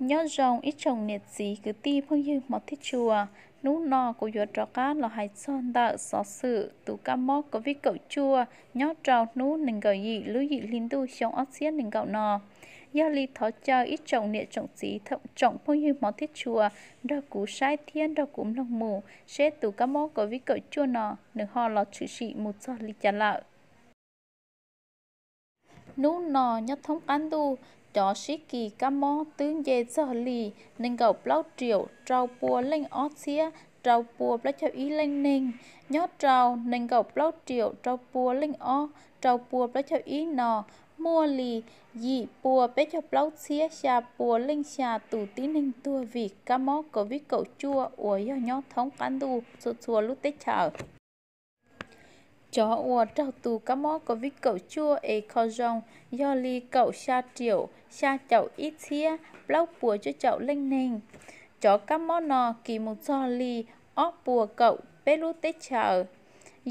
Nyob zoo ib tsoom niam txiv kwv tij phooj ywg hmov thiab tshua, hnub no kuv yuav rov qab los hais txog ntawm xov xwm tus kab mob covid kaum cuaj nyob rau hnub nees nkaum yim lub yim hli ntuj xyoo ob txhiab nees nkaum no. Yog li thov caw ib tsoom niam tsoom txiv tsoom phooj ywg hmov thiab tshua nrog kuv saib thiab nrog kuv mloog mus seb tus kab mob covid kaum cuaj no nws ho los tshwm sim mus txog li cas lawm. Hnub no nyob thoob qab ntuj, cov sib kis kab mob twb nce txog li nees nkaum plaub riaum rau pua leej ob txhiab rau pua plaub caug ib leej neeg. Nyob rau nees nkaum plaub riaum rau pua leej ob rau pua plaub caug ib no, muaj li yim pua peb caug plaub txhiab xya pua leej xya tus tib neeg tuag vim kab mob covid kaum cuaj uas yog nyob thoob qab ntuj txhua txhua lub teb chaws. Cov uas raug tus kab mob covid kaum cuaj es kho zoo yog li kaum xya riaum xya caum ib txhiab plaub puas cuaj caum leej neeg. Cov kab mob no kis mus txog li ob puas kaum peb lub teb chaws.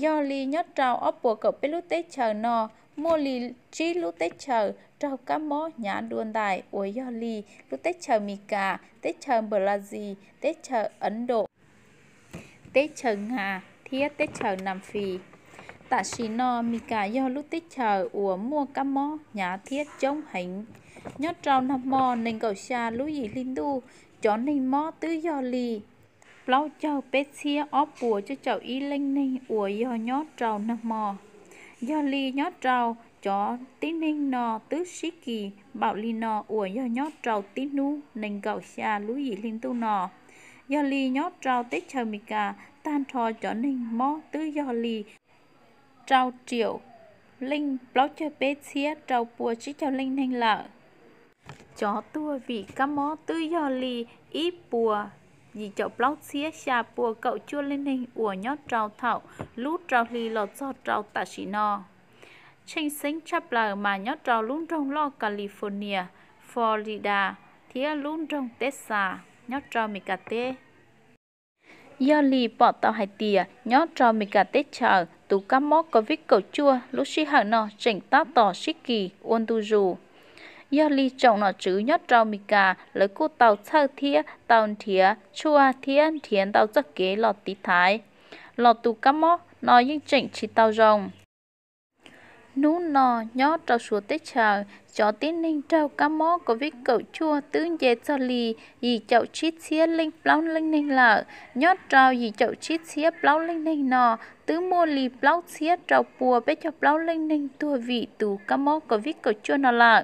Yog li nyob rau ob puas kaum peb lub teb chaws no, muaj li tsib lub teb chaws raug kab mob hnyav dua ntais uas yog li lub teb chaws Mis Kas, teb chaws Npawg Las Xis, teb chaws Awv Nrom, teb chaws Nas thiab teb chaws Nas Fis. Tam sim no Mis Kas yog lub teb chaws uas muaj kab mob hnyav thiab coob heev. Nyob rau nag hmo nees nkaum xya lub yim hli ntuj, cov neeg mob twb yog li plaub caug peb txhiab ob puas cuaj caum ib leej neeg uas yog nyob rau nag hmo. Yog li nyob rau cov tib neeg no twb sib kis npaum li no uas yog nyob rau tib hnub nees nkaum xya lub yim hli ntuj no. Yog li nyob rau teb chaws Mis Kas tag nrho cov neeg mob twb yog li rau riaum leej plaub caug peb txhiab rau pua tsib caug leej neeg lawm. Cov tuag vim kab mob twb yog li ib puas yim caum plaub txhiab xya pua kaum cuaj leej neeg uas nyob rau thaum lub rau hli los txog rau tam sim no. Tsheej xeeb tshaj plaws mas nyob rau lub nroog loj California, Florida thiab lub nroog Texas nyob rau Mis Kas teb. Yog li pom tau hais tias nyob rau Mis Kas teb chaws tus kab mob covid kaum cuaj lub sij hawm no tseem tab tom sib kis ua ntu zus. Yog li tsoom nom tswv nyob rau Mis Kas lawv kuj tau txhawj thiab tau nrhiav tshuaj thiab nrhiav ntau txoj kev los tiv thaiv los tus kab mob no yeej tseem tsis tau zoo. Hnub no nyob rau Suav teb chaws, cov tib neeg raug kab mob covid kaum cuaj twb nce txog li yim caum tsib txhiab leej plaub leej neeg lawm. Nyob rau yim caum tsib txhiab plaub leej neeg no, twb muaj li plaub txhiab rau pua peb caug plaub leej neeg tuag vim tus kab mob covid kaum cuaj no lawm.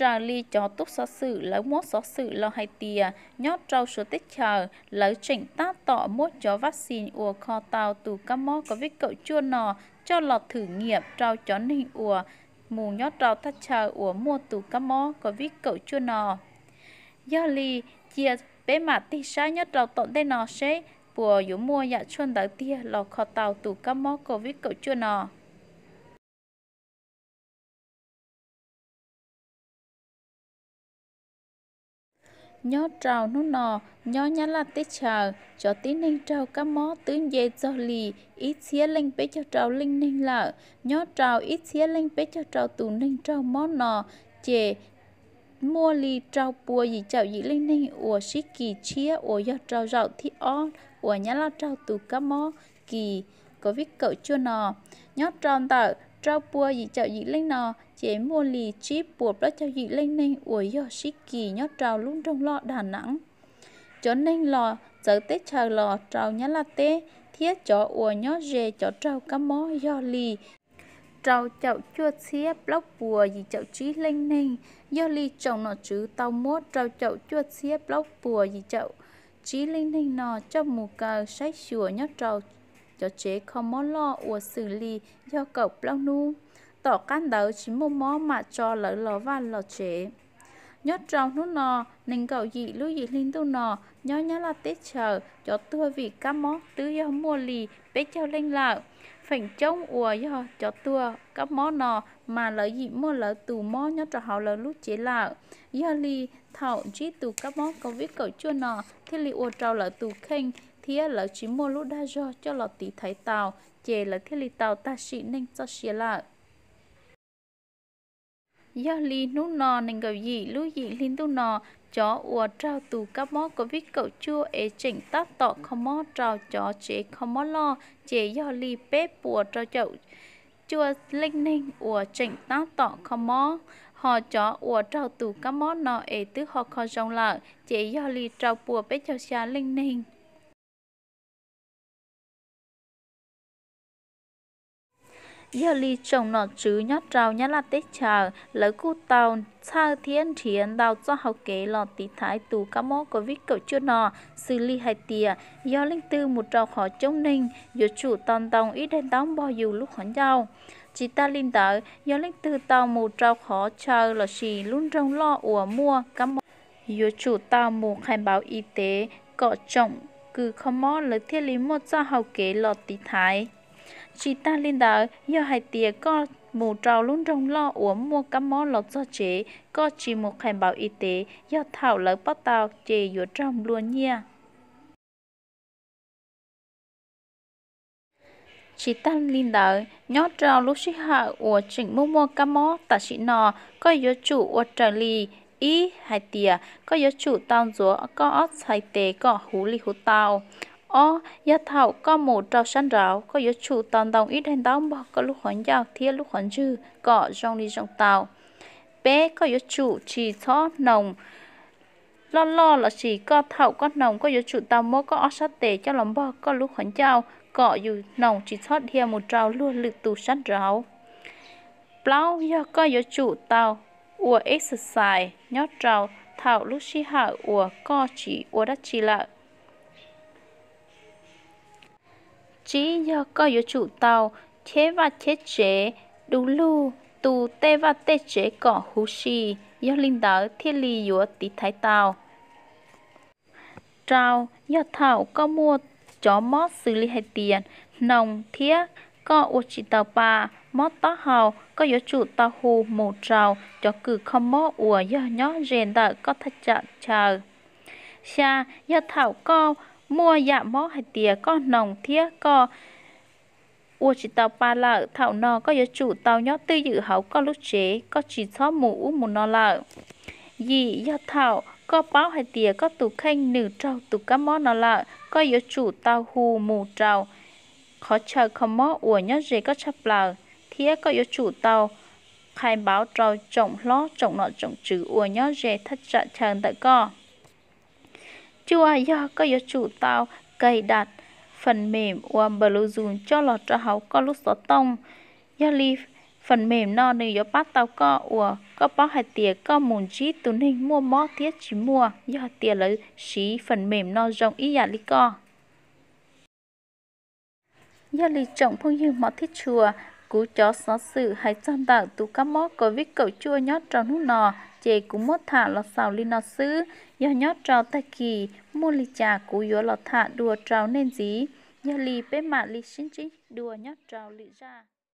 Raws li cov tub xov xwm lawv muab xov xwm los hais tias nyob rau Suav teb chaws lawv tseem tab tom muab cov vaccine uas kho tau tus kab mob covid kaum cuaj no coj los thử nghiệm rau cov neeg uas mus nyob rau thaj chaw uas muaj tus kab mob covid kaum cuaj no. Yog li cia peb mam tig saib nyob rau tom ntej no seb puas yuav muaj yam tshuaj ntawd tiag los kho tau tus kab mob covid kaum cuaj no. Nyob rau hnub no, nyob Nyab Laj teb chaws, cov tib neeg raug kab mob twb nce txog li ib txhiab leej peb caug rau leej neeg lawm. Nyob rau ib txhiab leej peb caug rau tus neeg raug mob no, ces muaj li rau pua yim caum yim leej neeg uas sib kis tshiab uas yog rau zaum thib ob uas Nyab Laj raug tus kab mob kis covid kaum cuaj no. Nyob rau ntawm rau pua yim caum yim leej no, ces muaj li tsib puas plaub caug yim leej neeg uas yog sib kis nyob rau lub nroog loj Đà Nẵng. Cov neeg los txawv teb chaws los rau Nyab Laj teb thiab cov uas nyob ze cov raug kab mob yog li rau caum cuaj txhiab plaub puas yim caum tsib leej neeg. Yog li tsoom nom tswv tau muab rau caum cuaj txhiab plaub puas yim caum tsib leej neeg no coj mus kaw saib xyuas nyob rau cov tsev kho mob loj uas xws li yog kaum plaub hnub. Tom qab ntawd tsis muaj mob mam tso lawv los vaj los tsev. Nyob rau hnub no, nees nkaum yim lub yim hli ntuj no, nyob Nyab Laj teb chaws cov tuag vim kab mob twb yog muaj li peb caug leej lawm. Feem coob uas yog cov tuag kab mob no mas lawv yim muaj lawv tus mob nyob rau hauv lawv lub cev lawm. Yog li thaum ntsib tus kab mob covid kaum cuaj no thiaj li ua rau lawv tus kheej thiab lawv tsis muaj lub dag zog coj los tiv thaiv tau, ces lawv thiaj li tau tag sim neej txoj sia lawm. Yog li hnub no nees nkaum yim lub yim hli ntuj no, Cov uas raug tus kab mob COVID kaum cuaj es tseem tab tom kho mob rau cov tsev kho mob loj ces yog li peb puas rau caum cuaj leej neeg uas tseem tab tom kho mob, ho cov uas raug tus kab mob no es twb ho kho zoo lawm ces yog li rau puas peb caug xya leej neeg. Yog li tsoom nom tswv nyob rau Nyab Laj teb chaws lawv kuj tau txhawj thiab nrhiav ntau txoj hau kev los tiv thaiv tus kab mob COVID kaum cuaj no, xws li hais tias yog leej twg mus rau qhov coob neeg yuav tsum tau ntoo ib daim ntaub npog yus lub qhov ncauj. Tsis tas li ntawd, yog leej twg tau mus rau qhov chaw lossis lub nroog loj uas muaj kab mob yuav tsum tau mus khai npauv i tev kom tsoom kws kho mob lawv thiaj li muaj txoj hau kev los tiv thaiv. Tsis tas li ntawd, yog hais tias koj mus rau lub nroog loj uas muaj kab mob los txog tsev, koj tsis mus khai npauv i tev, yog thaum lawv pab tau ces yuav raug nplua nyiaj. Tsis tas li ntawd, nyob rau lub sij hawm uas tseem muaj muaj kab mob tam sim no, koj yuav tsum ua raws li, ib hais tias koj yuav tsum tau ntxuav koj ob txhais tes kom huv li huv tau. Ob, yog thaum koj mus rau sab nraud, koj yuav tsum tau ntoo ib daim ntaub npog koj lub qhov ncauj thiab lub qhov ntswg kom zoo li zoo tau. Peb, koj yuav tsum tsis txhob hnoos loj loj lossis koj thaum koj hnoos koj yuav tsum tau muab koj ob sab tes coj los npog koj lub qhov ncauj kom yus hnoos tsis txhob dhia mus rau luag lwm tus sab nraud. Plaub, yog koj yuav tsum tau ua exercise nyob rau thaum lub sij hawm uas koj tsis ua dab tsi lawm. Tsib, yog koj yuav tsum tau cheb vaj cheb tsev, du lug, tu tej vaj tej tsev kom huv si, yog li ntawd thiaj li yuav tiv thaiv tau. Rau, yog thaum koj muaj cov mob xws li hais tias hnoos thiab koj ua tsis tau pa, mob taub hau, koj yuav tsum tau hu mus rau cov kws kho mob uas yog nyob ze ntawm koj thaj tsam chaw. Xya, yog thaum koj muaj yam mob hais tias koj hnoos thiab koj ua tsis tau pa lawm, thaum no koj yuav tsum tau nyob twj ywm hauv koj lub tsev, koj tsis txhob mus ub mus no lawm. Yim, yog thaum koj paub hais tias koj tus kheej nws raug tus kab mob no lawm, koj yuav tsum tau hu mus rau qhov chaw kho mob uas nyob ze koj tshaj plaws, thiab koj yuav tsum tau khai npauv rau tsoom hlob tsoom nom tsoom tswv uas nyob ze thaj tsam chaw ntawm koj. Cuaj, yog koj yuav tsum tau kais dam fam mem uas Bluezone coj los rau hauv koj lub xov tooj. Yog li fam mem no nws yuav pab tau koj uas koj paub hais tias koj mus ntsib tus neeg muaj mob thiab tsis muaj, yog tias lawv siv fam mem no zoo ib yam li koj. Yog li tsoom phooj ywg hmov thiab tshua, kuv cov xov xwm hais txog ntawm tus kab mob COVID kaum cuaj nyob rau hnub no, ces kuv muab tham los xaus li no xwb. Yog nyob rau tag kis muaj li cas kuv yuav los tham dua rau nej ntxiv. Yog li peb mam li sib ntsib dua nyob rau lwm zaj.